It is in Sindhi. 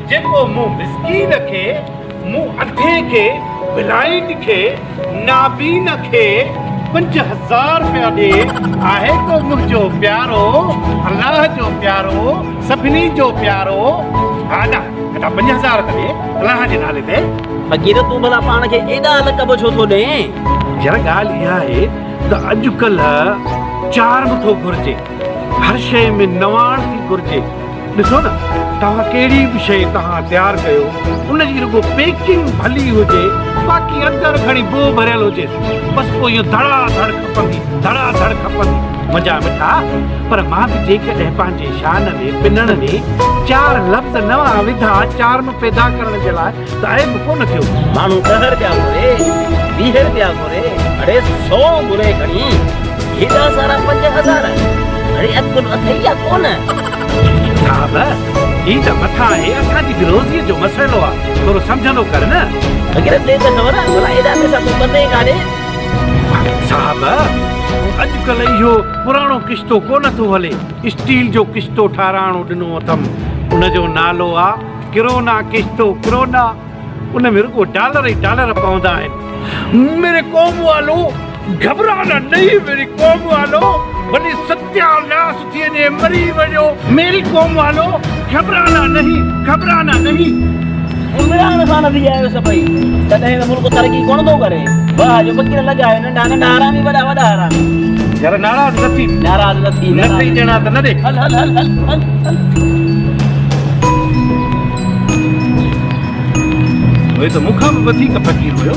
جيڪو مون مسڪين کي، مون انڌي کي، بلائنڊ کي، نابين کي 5000 رپيا ڏي، آهي ڪو منهنجو پيارو، الله جو پيارو، سڀني جو پيارو، ها نه ادا 5000 ته ڏي الله جي نالي تي. فقير تون ڀلا پاڻ کي ايڏا لقب ڇو ٿو ڏئين؟ يار ڳالهه اها آهي ته اڄڪلهه چارم ٿو گهرجي، هر شيء ۾ نواڻ ٿي گهرجي. ڏسو نه توهان ڪهڙي به شيء توهان تيار ڪيو ان جي رڳو پيڪنگ ڀلي هجي باقي اندر کڻي بوء ڀريل هجيس بس پوء ايئن ڌڙا ڌڙ کپندي ڌڙا ڌڙ کپندي منهنجا مٺا پر مان به جيڪڏهن پنهنجي شان ۾ پنڻ ۾ چار لفظ نوان وڌا چارم پيدا ڪرڻ جي لاء ته عيب ڪونه ٿيو. ماڻهو 10 رپيا گهري، 20 رپيا گهري، اڙي سو گهري کڻي، هيڏا سارا 5000، اڙي عقل اٿئي يا ڪونه؟ صاحب، هي ته مٿان آهي، اسان جي به روزيء جو مسئلو آ، ٿورو سمجهندو ڪر نه. فقير ڏي ته خبر، ڀلا ايڏا پئسا تون ڪندين ڪاڏي؟ صاحب، اڄڪلهه اهو پراڻو ڪشتو ڪونه ٿو هلي، اسٽيل جو ڪشتو ٺاراڻو ڏنو اٿم، ان جو نالو آ ڪرونا ڪشتو ڪرونا ان ۾ رڳو ڊالر ئي ڊالر پوندا آهن. ميري قوم والو گهٻرانا نهين ميري قوم والو ڀلي ستيا ناس ٿي وڃي مري وڃو ميري قوم والو گهٻرانا نهين گهٻرانا نهين. عمران خان ٿي آيو سڀئي تڏهن ته ملڪ ترقي ڪونه ٿو ڪري. واهه جو فقير لڳا آهيو ننڍا ننڍا حرامي وڏا وڏا حرامي. يار ناراض نه ٿي. ناراض نه ٿي. نه ٿي ڏيڻا ته نه ڏي. هل هل هل هل هل هل. هي ته مون کان به وڌيڪ فقير هيو.